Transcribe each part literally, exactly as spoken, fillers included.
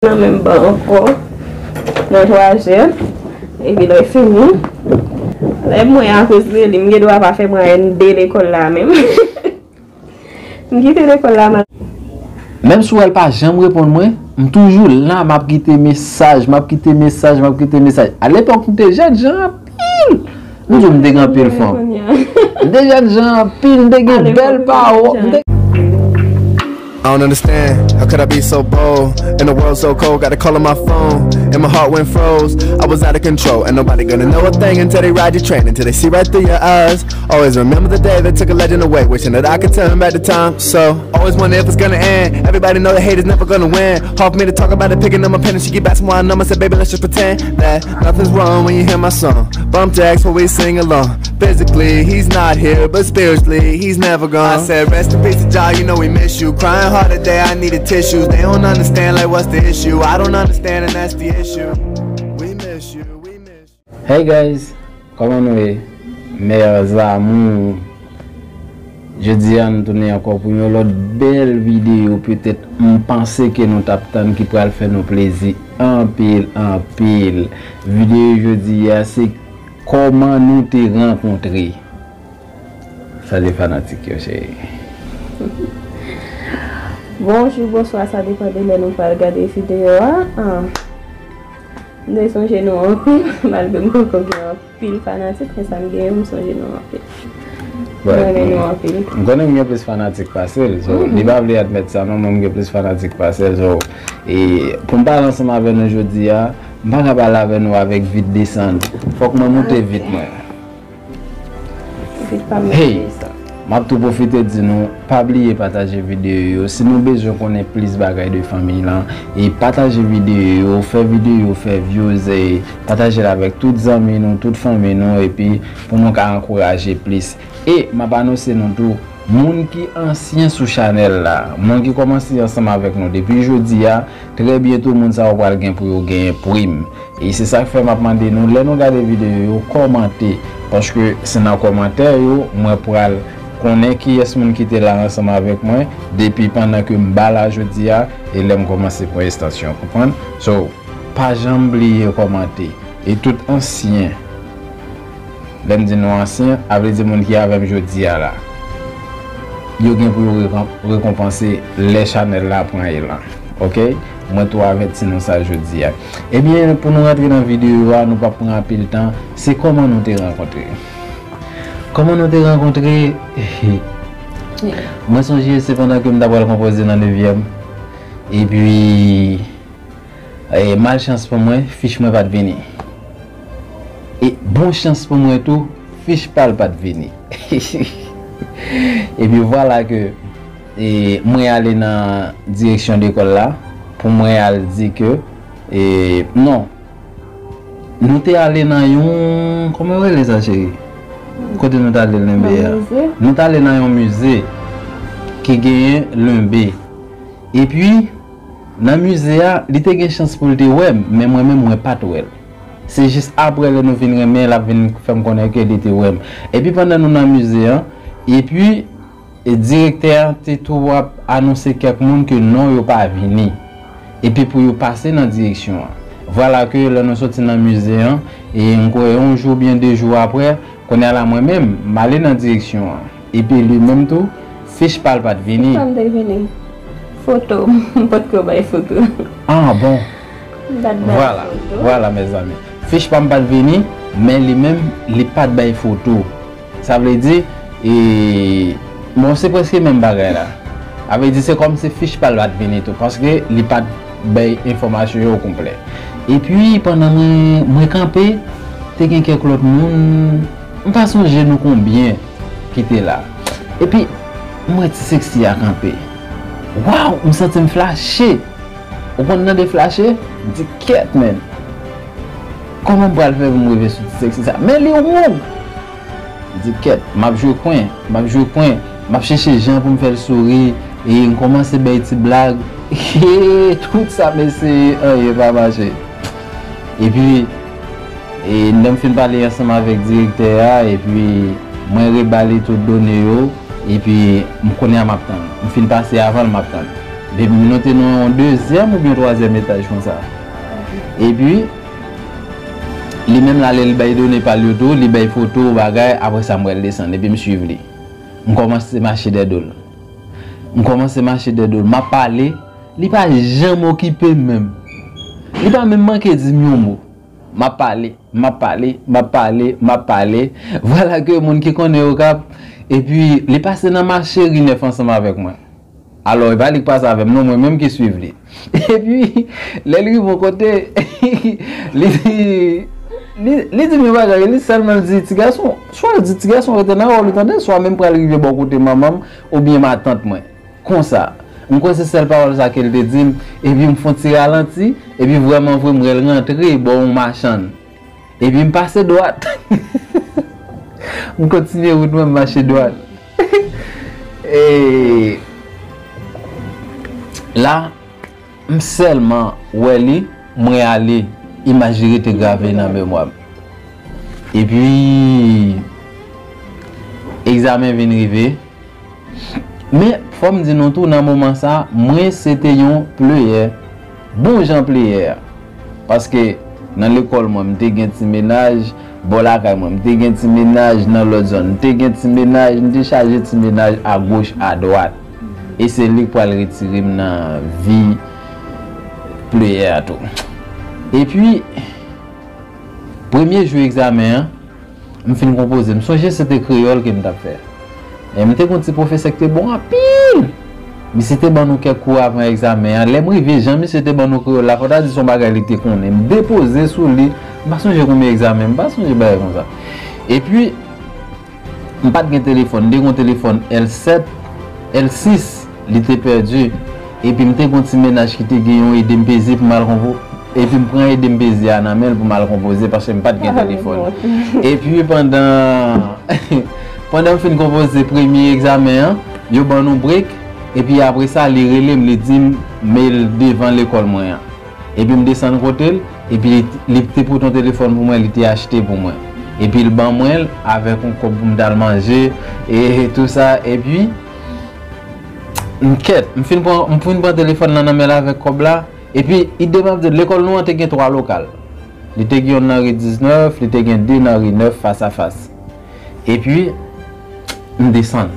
nan menm ban ankò. Nan twa zè. Epi lè fini, lè mwen akoz de li, m gen dwa pa fè mwayen de lekòl la menm. M kite lekòl la, m al. Menm si w wè l pa janm reponn mwen, m toujou la, m ap kite mesaj, m ap kite mesaj, m ap kite mesaj. Alepòk, m te jènjan anpil. M di w, m te gen anpil fanm. M te jènjan anpil, m te gen bèl pawòl. M te I don't understand, how could I be so bold? In a world so cold, got a call on my phone, and my heart went froze. I was out of control, and nobody gonna know a thing until they ride your train, until they see right through your eyes. Always remember the day that took a legend away, wishing that I could turn back the time. So, always wonder if it's gonna end. Everybody know the hate is never gonna win. Hard for me to talk about it, picking up my pen and she keep asking why I numb. I said, baby, let's just pretend that nothing's wrong when you hear my song. Bump jacks when we sing along. Physically, he's not here, but spiritually, he's never gone. I said, rest in peace to Jah, you know we miss you. Crying hard today, I needed tissues. They don't understand, like, what's the issue? I don't understand, and that's the issue. We miss you, we miss you. Hey guys, kòman nou ye? Mes amours. Jodi a nou tounen ankò pou yon lòt bèl videyo, petèt m panse ke nou t ap tann, ki pral fè nou plezi anpil, anpil. Videyo jodi a se kòman nou te rankontre. Salye fanatik yo, cheri. Bonjou, bonswa, sa depann de lè nou pral gade videyo a. Ah. M te sonje nou anpil, malgre m poko gen anpil fanatik, men sa m genyen, m sonje nou anpil. M renmen nou anpil. M konnen m gen plis fanatik pase l, so, li pa vle admèt sa non, men m gen plis fanatik pase l, so, e pou m pale ansanm avè nou jodi a, m pa ka pale avè nou avèk vit desann. Fòk mwen moute vit mwen. Hey, m ap tou pwofite di nou, pa bliye pataje videyo yo. Si nou bezwen konnen plis bagay de fanmiy lan, e pataje videyo yo, fè videyo yo fè views, e pataje l avèk tout zanmi nou, tout fanmi nou, epi pou nou ka ankouraje plis. E m ap anonse nou tou, moun ki ansyen sou chanèl la, moun ki kòmanse ansanm avèk nou depi jodi a, trè byento moun sa yo pral gen pou yo genyen prim. E se sa k fè m ap mande nou, lè nou gade videyo yo, kòmante. Paske se nan kòmantè yo, mwen pral konnen kiyès moun ki te la ansanm avèk mwen, depi pandan ke m ba la jodi a, e lè m kòmanse pran estansyon, konprann? So, pa janm bliye kòmante. E tout ansyen, lè m di nou ansyen, a vle di moun ki avè m jodi a la. Yo gen pou yo rekonp-, rekonpanse lè chanèl la pran elan. Oke? Mwen tou avèti nou sa jodi a. Ebyen, pou nou rantre nan videyo a, nou p ap pran anpil tan. Se kòman nou te rankontre. Kòman nou te rankontre? Mwen sonje se pandan ke m ta pral konpoze nan nevyèm. Epi, e, malchans pou mwen, fich mwen pa t vini. E bon chans pou mwen tou, fich pa l pa t vini. Epi vwala ke, e, mwen ale nan direksyon lekòl la pou mwen al di ke, e, non, nou te ale nan yon, kòman yo rele sa, cheri? Kote nou t ale lenbe a? Nan mize. Nou t ale nan yon mize ki genyen lenbe. Epi, nan mize a, li te gen chans pou l te wè m, men mwen menm, mwen pa t wè l. Se jis apre, lè nou vin renmen, l ap vin fè m konnen ke li te wè m. Epi pandan nou nan mize a, epi, e, direktè a te tou ap anonse kèk moun ke non yo pa vini. Epi pou yo pase nan direksyon an. Vwala ke lè nou soti nan mize a, e m kwè yon jou oubyen de jou apre, kounye a la mwen menm, m ale nan direksyon an. Epi li menm tou, fich pa l pa t vini. Sa m te vini? Foto. M potko bay foto. Ah, bon. M pa t bay foto. Vwala, vwala, mezanmi. Fich pa m pa t vini, men li menm, li pa t bay foto. Sa vle di, e, bon, se prèske menm bagay la. Sa vle di, se kòmsi fich pa l pa t vini tou, paske li pa t bay enfòmasyon yo konplè. Epi, pandan mwen, mwen kanpe, te gen kèk lòt moun, m pa sonje nou konbyen ki te la. Epi, m wè Ti Sexy a kanpe. Waw, m santi m flache! Ou konn tande flache? M di, kèt, men. Kòman m pral fè pou m rive sou Ti Sexy sa? Men li wou! M di, kèt, m ap jwe kwen, m ap jwe kwen, m ap chèche jan pou m fè l souri, e m kòmanse bay ti blag. Tout sa m eseye, anyen pa mache. Epi, e, lè m fin pale ansanm avèk direktè a, epi mwen reba li tout done yo, epi m konnen m ap tann. M fin pase avan l, m ap tann. Depi nou te nan yon dezyèm oubyen twazyèm etaj konsa. Epi, li menm la, lè l bay done pa l yo tou, li bay foto, bagay, apre sa, m wè l desann, epi m swiv li. M kòmanse mache dèyè do l. M kòmanse mache dèyè do l. M ap pale, li pa janm okipe m menm. Li pa menm manke di m yon mo. M ap pale, m ap pale, m ap pale, m ap pale. Vwala ke moun ki konnen Okap, epi li pase nan mache ri nèf ansanm avèk mwen. Alò, e pa li k pase avè m, non, mwen menm ki swiv li. Epi, lè l rive yon kote, li di, li, li di m yon bagay, li sèlman di, "Ti gason," swa l di, "Ti gason, rete nan wòl ou tande," swa menm pral rive bò kote manman m oubyen matant mwen. Konsa, m kwè se sèl pawòl sa ke l te di m, epi m fè yon ti ralanti, epi vrèman vre m wè l rantre bò yon machann. Epi m pase dwat. M kontinye wout mwen, m mache dwat. E la, m sèlman wè li, mwen ale, imaj li rete grave nan memwa m. Epi, egzamen vin rive. Men, fò m di nou tou, nan moman sa, mwen se te yon pleyè, bon jan pleyè. Paske nan lekòl mwen, m te gen ti mennaj, bò lakay mwen, m te gen ti mennaj, nan lòt zòn, m te gen ti mennaj, m te chaje ti mennaj agoch, adwat. E se li k pral retire m nan vi pleyè a tou. Epi, premye jou egzamen an, m fin konpoze. M sonje se te kreyòl ke m t ap fè. E m te gen yon ti pwofesè ki te bon anpil. Misye te ban nou kèk kou avan egzamen an. Lè m rive, jan misye te ban nou kreyòl la, fò ta di se yon bagay li te konnen. M depoze sou li. M pa sonje konbyen egzamen, m pa sonje bagay konsa. Epi, m pa t gen telefòn. M te gen yon telefòn L sèt, L sis, li te pèdi. Epi m te gen yon ti mennaj ki te gen yon Edem Peze pou m al konpo-, epi m pran Edem Peze a nan men l pou m al konpoze paske m pa t gen telefòn. Epi pandan, pandan m fin konpoze premye egzamen an, yo ban nou brek, epi apre sa, li rele m, li di m, men l devan lekòl mwen an. Epi m desann kote l, epi li, li te pote yon telefòn pou mwen, li te achte pou mwen. Epi l ban mwen l avèk yon kòb pou m t al manje, e tou sa. Epi, m kèt, m fin pran, m fin pran telefòn nan nan men l avèk kòb la. Epi, ide m ap di, lekòl nou an te gen twa lokal. Li te gen youn nan ri diznèf, li te gen de nan ri nèf fas a fas. Epi, m desann.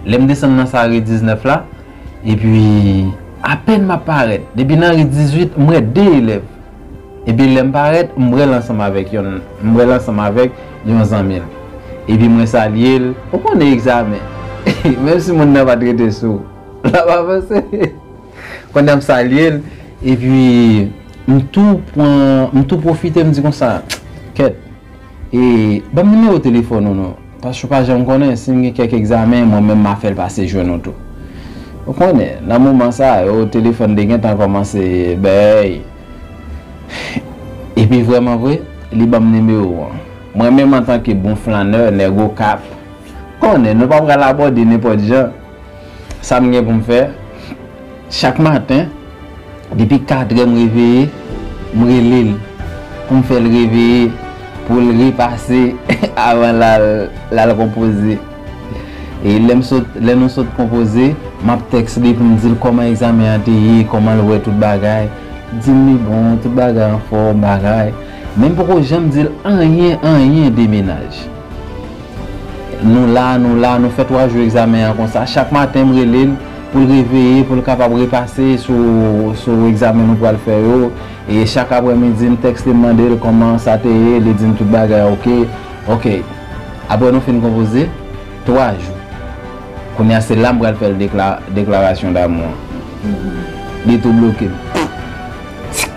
Lè m desann nan sa ri diznèf la, epi apèn m ap parèt, depi nan ri dizuit, m wè de elèv. Epi lè m parèt, m wè l ansanm avèk yon, m wè l ansanm avèk yon zanmi l. Epi mwen salye l, ou konnen egzamen. Menm si moun nan pa t rete sou, l ap avanse. Kounye a m salye l, epi m tou pran, m tou pwofite, m di konsa, kèt, e, ban m nimewo telefòn ou non. Paske w pa janm konnen, si m gen kèk egzamen, mwen menm m a fè l pase jwenn ou tou. Ou konnen, nan moman sa yo, telefòn te gentan kòmanse bèy. Epi vrèman vre, li ban m nimewo an. Mwen menm antanke bon flanè, nèg Okap, konnen, nou pa pral abòde nenpòt jan. Sa m gen pou m fè, chak maten, depi katrè m reveye, m rele l pou m fè l reveye, pou l repase avan l al, l al konpoze. E lè m sot, lè nou sot konpoze, m ap tèks li pou m di l kòman egzamen an te ye, kòman l wè tout bagay. Di m li bon, tout bagay anfòm, bagay. Men m poko janm di l anyen, anyen de mennaj. Nou la, nou la, nou fè twa jou egzamen an konsa. Chak maten, m rele l pou l reveye, pou l kapab repase sou, sou egzamen nou pral fè yo. E chak aprèmidi, m tèkste, m mande l kòman sa te ye, li di m tout bagay oke. Oke. Apre nou fin konpoze, twa jou. Kounye a, se la m pral fè l dekla-, deklarasyon damou an. Li tou bloke m.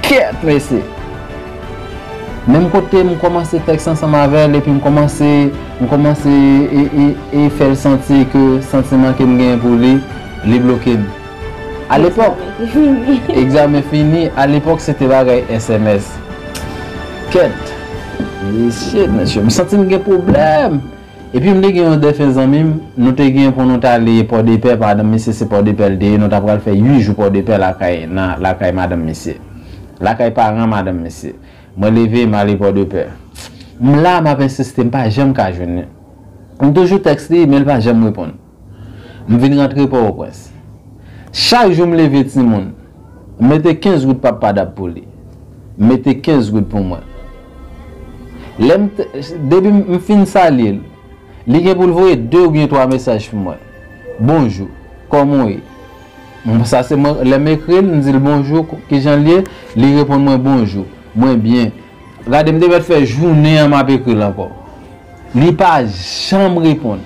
Kèt, mesye! Menm kote m kòmanse tèks ansanm avè l, epi m kòmanse, m kòmanse e, e, e fè l santi ke santiman ke m genyen pou li, li bloke m. Alepòk, egzamen fini, alepòk se te bagay S M S. Kèt! Mesye, mesye, m santi m gen pwoblèm! Epi m te gen yon defen zanmi m, nou te gen pou nou t ale Pòdepè, madanm misye se Pòdepè l te ye, nou ta pral fè uit jou Pòdepè lakay, nan lakay madanm misye. Lakay paran madanm misye. Mwen leve, m ale Pòdepè. M la, m ap ensiste, m pa janm ka jwenn li. M toujou tèks li, men l pa janm reponn. M vin rantre Pòtoprens. Chak jou m leve timoun, m mete kenz goud pap padap pou li. M mete kenz goud pou mwen. Lè m t- depi m fin salye l, li gen pou l voye de oubyen twa mesaj pou mwen. Bonjou, kòman w ye? Sa se mwen, lè m ekri l, m di l bonjou, kijan l ye? Li reponn mwen bonjou, mwen byen. Gade, m te mèt fè jounen an m ap ekri l ankò. Li pa janm reponn.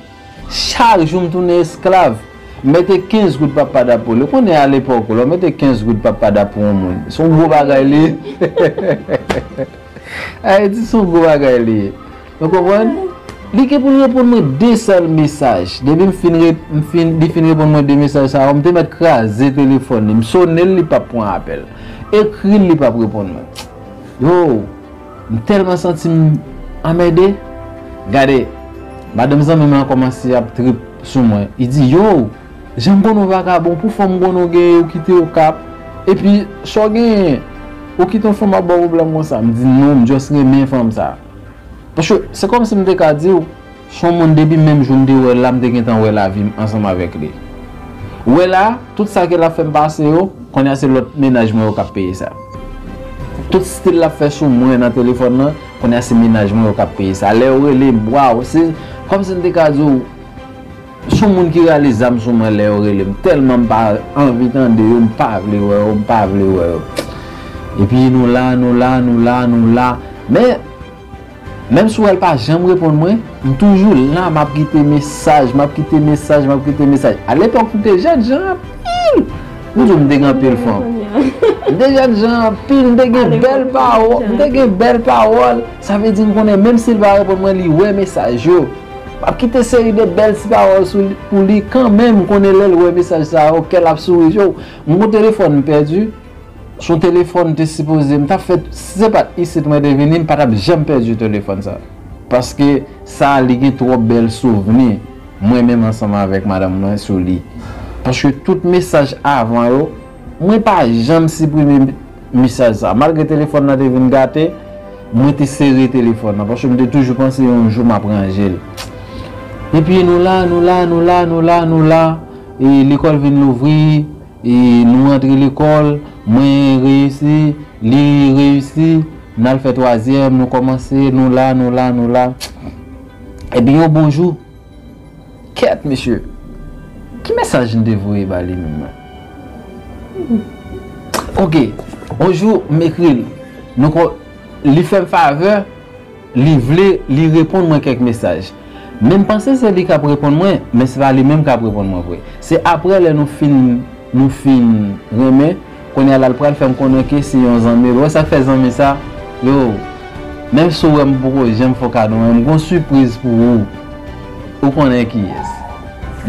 Chak jou m tounen esklav. M mete kenz goud pap padap pou li. Ou konnen alepòk ou la, w mete kenz goud pap padap pou yon moun. Se yon gwo bagay li ye. Ayiti se yon gwo bagay li ye. Ou konprann? Li gen pou l reponn mwen de sèl mesaj. Depi m fin, re- m fin, li fin reponn mwen de mesaj sa yo, m te mèt kraze telefòn li. M sonnen l, li p ap pran apèl. Ekri l, li p ap reponn mwen. Yo, m tèlman santi m anmède. Gade, madanm zanmi m lan kòmanse ap trip sou mwen. Li di, yo, jan m konn ou vakabon, pou fanm m konn ou genyen, ou kite Okap. Epi, sa w genyen, ou kite yon fanm ap ba w pwoblèm konsa. M di, non, m just renmen fanm sa. Paske se kòmsi m te ka di w, se yon moun depi menm jou m te wè l la, m te gentan wè lavi m ansanm avèk li. Ou wè la, tout sa ke l ap fè m pase yo, kounye a se lòt mennaj mwen yo k ap peye sa. Tout stil l ap fè sou mwen nan telefòn nan, kounye a se mennaj mwen yo k ap peye sa. Lè yo rele m, waw, se kòmsi m te ka di w, se yon moun ki rale zam sou mwen lè yo rele m. Tèlman m pa anvi tande yo, m pa vle wè yo, m pa vle wè yo. Epi nou la, nou la, nou la, nou la. Men, menm si w wè l pa janm reponn mwen, m toujou la, m ap kite mesaj, m ap kite mesaj, m ap kite mesaj. Alepòk, m te jènjan anpil. M di w, m te gen anpil fanm. M te jènjan anpil, m te gen bèl pawòl, m te gen bèl pawòl. Sa vle di m konnen menm si l pa reponn mwen, li wè mesaj yo. M ap kite seri de bèl ti pawòl sou li, pou li kanmenm, m konnen lè l wè mesaj sa yo, kè l ap souri. Yo, m gon telefòn m pèdi, se yon telefòn m te sipoze, m t ap fè, si se pa t isit mwen te vini, m pa t ap janm pèdi telefòn sa. Paske sa, li gen twòp bèl souvni, mwen menm ansanm avèk madanm mwen sou li. Paske tout mesaj avan yo, mwen pa janm siprime mesaj sa. Malgre telefòn nan te vin gate, mwen te sere telefòn nan, paske m te toujou panse yon jou m ap ranje l. Epi nou la, nou la, nou la, nou la, nou la. E lekòl vin louvri, e nou antre lekòl, mwen reyisi, li reyisi, n al fè twazyèm, nou kòmanse, nou la, nou la, nou la. Epi yon bon jou, kèt, mesye, ki mesaj m te voye ba li menm nan? Oke, yon jou, m ekri l. Nou ko- li fè m favè, li vle, li reponn mwen kèk mesaj. Men m panse se li k ap reponn mwen, men se pa li menm k ap reponn mwen vre. Se apre lè nou fin, nou fin renmen, kounye a la l pral fè m konnen ke se yon zanmi l. Ou wè sa k fè zanmi sa? Yo, menm si w wè m poko janm fè w kado, men m gon sipriz pou ou. Ou konnen kiyès.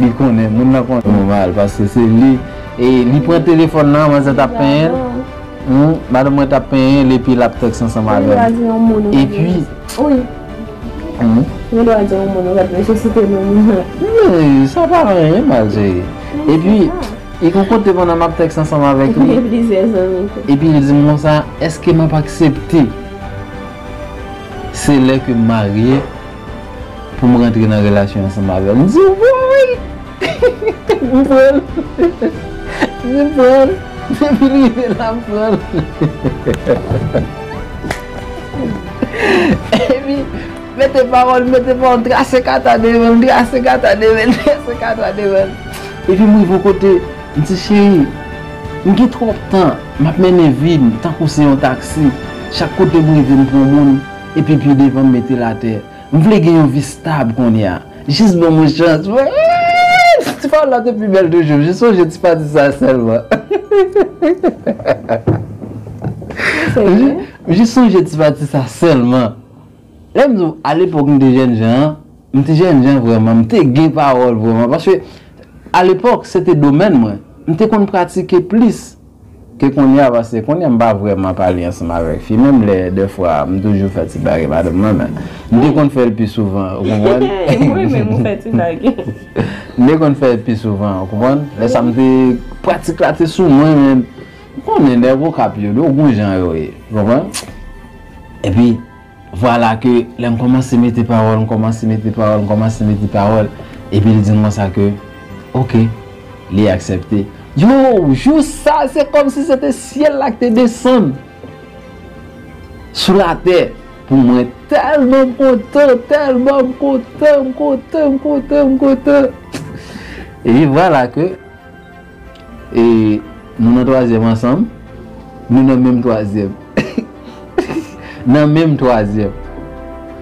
Li konnen, moun nan konnen. Nòmal, paske se li. E li pran telefòn nan, manzè t ap penyen l. Hmm, madanm mwen t ap penyen l, epi l ap tèks ansanm avè m. Epi, wi. Hmm? Gen dwa di yon moun ou pa t resisite non moun nan. Men, sa pa anyen mal, cheri. Epi, e gon kote pandan m ap tèks ansanm avèk li. Gen plizyè zanmi tou. Epi li di m konsa, èske m ap aksepte se lè ke m marye pou m rantre nan relasyon ansanm avè l? M di, wi! M pran l. M pran l. Depi l rive la, m pran l. Epi, mete pawòl, mete pawòl, trase kata devan l, trase kata devan l, trase kata devan l. Epi m rive yon kote, m di, cheri, m gen twòp tan, m ap mennen vi m tankou se yon taksi. Chak kote m rive, m pran moun, epi pi devan m mete l atè. M vle gen yon vi stab kounye a. Jis ban mwen chans. Ti pawòl la te pi bèl toujou. Jis sonje ti pati sa sèlman. Jis, jis sonje ti pati sa sèlman. Lè m di w, alepòk m te jènjan an, m te jènjan vrèman, m te gen pawòl vrèman. Paske, alepòk, se te domèn mwen. M te konn pratike plis ke kounye a, paske kounye a m pa vrèman pale ansanm avèk fi, menm lè dèfwa m toujou fè ti bagay madanm mwen, men m te konn fè l pi souvan, ou konprann? Mwen menm, ou fè ti bagay. M te konn fè l pi souvan, ou konprann? Lè sa m te, pratik la te sou mwen, men ou konnen nèg Okap yo, yo gon jan yo ye, ou konprann? Epi, vwala ke lè m kòmanse mete pawòl, m kòmanse mete pawòl, m kòmanse mete pawòl, epi l di m konsa ke, oke, li aksepte. Yo, jou sa, se kòmsi se te syèl la ki te desann sou latè pou mwen. Tèlman m kontan, tèlman m kontan, m kontan, m kontan, m kontan, m kontan. E vwala ke, e, nou nan twazyèm ansanm, nou nan menm twazyèm. Nan menm twazyèm.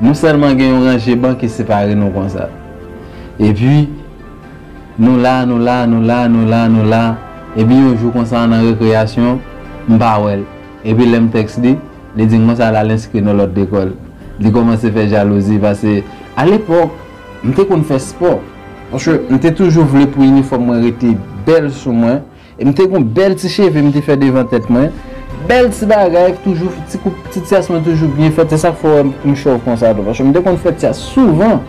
Nou sèlman gen yon ranje ban ki separe nou konsa. Epi, nou la, nou la, nou la, nou la, nou la. Epi yon jou konsa nan rekreyasyon, m pa wè l. Epi lè m tèks li, li di m konsa l al enskri nan lòt lekòl. Li kòmanse fè jalouzi paske alepòk, m te konn fè spò. Paske m te toujou vle pou inifòm mwen rete bèl sou mwen. E m te gon bèl ti cheve m te fè devan tèt mwen. Bèl ti bagay, toujou ti koup, ti tyas mwen toujou byen fèt. Se sa k fè w wè m chòv konsa tou. Paske m te konn fè tyas souvan.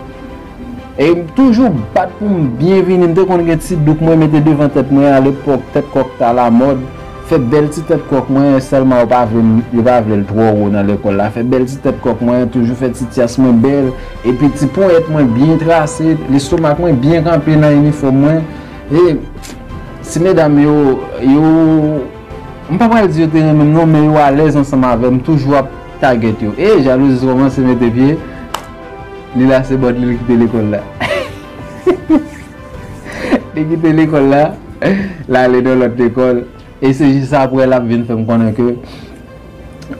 E m toujou bat pou m byen vini. M te konn gen ti douk mwen mete devan tèt mwen alepòk, tèt kòk t alamòd. Fè bèl ti tèt kòk mwen, sèlman yo pa vle m, yo pa vle l twò wo nan lekòl la. Fè bèl ti tèt kòk mwen, toujou fè ti tyas mwen bèl. Epi ti ponyèt mwen byen trase, lestomak mwen byen kanpe nan inifòm mwen. E ti medam yo, yo, m pa pral di yo te renmen m non, men yo alèz ansanm avè m, m toujou ap tagèt yo. E jalouzi kòmanse mete pye, li lase bòt li, li kite lekòl la. Li kite lekòl la, l ale nan lòt lekòl. E se jis apre l ap vin fè m konnen ke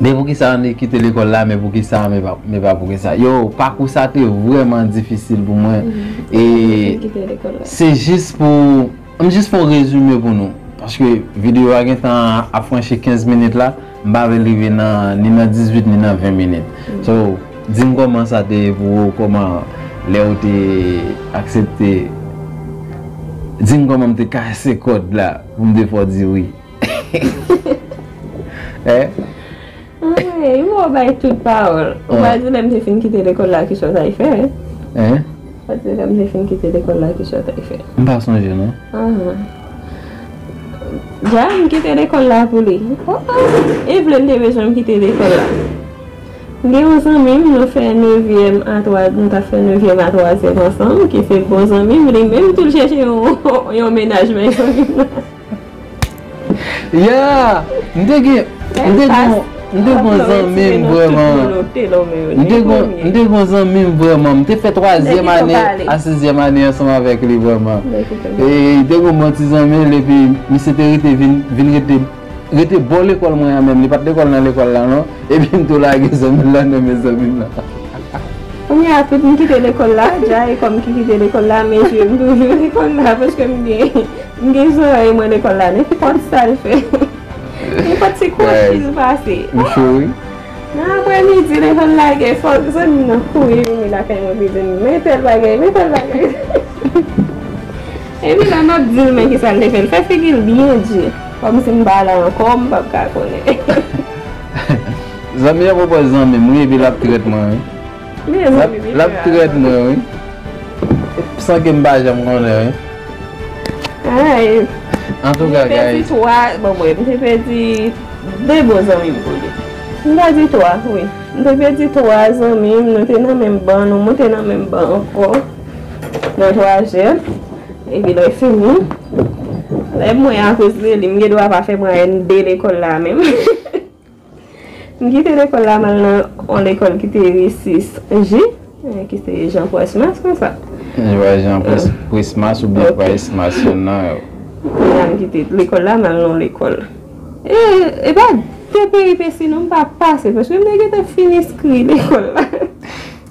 men poukisa Annie kite lekòl la, men poukisa, men pa, men pa poukisa. Yo, pakou sa te vrèman difisil pou mwen. E se jis pou, m jis fè yon rezime pou nou. Paske videyo a gentan ap franchi kenz minit la, m pa vle l rive nan, ni nan dizuit, ni nan ven minit. So, di m kòman sa te ye pou ou, kòman lè ou te aksepte, di m kòman m te kase kòd la pou m te fè w di wi. Hein? Anmwey, ou bay tout pawòl. Ou pa di lè m te fin kite lekòl la, kisa w t al fè? Hein? Ou pa di lè m te fin kite lekòl la, kisa w t al fè? M pa sonje, non. Ahan. Ja, m kite lekòl la pou li. Oh, oh. Evelyn te bezwen m kite lekòl la. M gen yon zanmi m, nou fè nevyèm a twa, nou t ap fè nevyèm a twazyèm ansanm, ki se bon zanmi m, li menm tou l chèche yon, yon mennaj, men zanmi m nan. Yeah! M te gen, m te gen, m te gen yon zanmi m vrèman. M te gen, m te gen yon zanmi m vrèman. M te fè twazyèm ane a sizyèm ane ansanm avèk li vrèman. E li te gen yon bon ti zanmi l, epi misye te rete vin, vin rete, rete bò lekòl mwen an menm. Li pa t lekòl nan lekòl la non. Epi m tou lage zanmi l la nan men zanmi m nan. Kounye a tout m kite lekòl la, Jay kòm ki kite lekòl la, men je m toujou lekòl la, paske m gen, m gen zòrèy mwen lekòl la, nenpòt sa l fè. Nenpòt ti kwochi l pase. M cho wi. Nan aprèmidi, lè van lage, fòk zanmi m nan kouri vini lakay mwen, pou di m, men tèl bagay, men tèl bagay. Epi la, m ap di l, men kisa l te fè. L fè figi l byen di. Kòmsi m pa la ankò, m p ap ka konnen. Zanmi an poko zanmi m, wi, epi l ap trèt mwen, wi. L ap, l ap trèt mwen, wi. San ke m pa janm konnen, wi. Ay. Antouka, guys. M te pèdi twa, bon, mwen, m te pèdi de bon zanmi m pou li. M ta di twa, wi. M te pèdi twa zanmi m, nou te nan menm ban, nou moute nan menm ban ankò. Nan twazyèm. Epi lè fini, lè mwen akoz de li, m gen dwa pa fè mwayèn de lekòl la menm. M kite lekòl la, m al nan yon lekòl ki te ri sis J, eh, ki se Jean Price-Mars konsa. Jean Price-Mars oubyen Price-Mars, yonn nan yo. Kounye a m kite lekòl la, m al nan yon lekòl. E, e pa de peripesi non, m pa pase, paske m te gentan fin enskri lekòl la.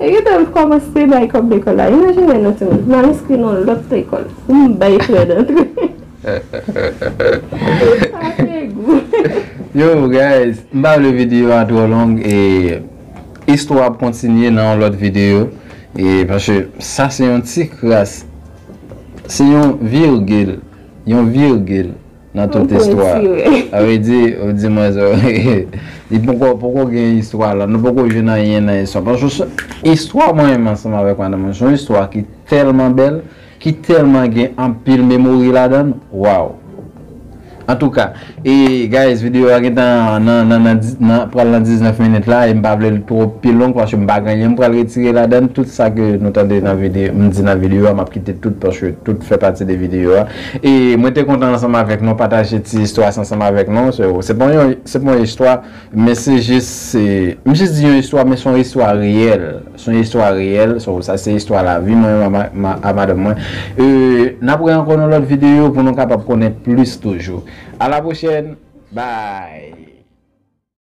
E gentan kòmanse bay kòb lekòl la. Imajine non timoun, m al enskri nan yon lòt lekòl pou m bay frè dantre. Sa fè gou. Yo, guys, m pa vle videyo a twò long, e istwa ap kontinye nan yon lòt videyo, e paske sa se yon ti kras, se yon virgil, yon virgil nan tout istwa. Sa vle di, ou di mwen sa, li poko, poko gen istwa la, nou poko jwenn anyen nan istwa. Paske se istwa mwen menm ansanm avèk madanm mwen, se yon istwa ki tèlman bèl, ki tèlman gen anpil memori ladan l. Waw! Antouka, E guys, videyo a gentan nan, nan, nan, nan, pral nan diznèf minit la, e m pa vle l twò pi long paske m pa gen anyen m pral retire ladan l. Tout sa ke nou tande nan videyo, m di nan videyo a, m ap kite tout paske tout fè pati de videyo a. E mwen te kontan ansanm avèk nou, pataje ti istwa sa ansanm avèk nou. So, se pa yon, se pa yon istwa, men se jis, se, m jis di yon istwa, men se yon istwa reyèl. Se yon istwa reyèl. So, sa se istwa lavi mwen, ma, ma, a madanm mwen. E, n ap wè ankò nan lòt videyo pou nou kapab konnen plis toujou. A la pwochèn. Bye.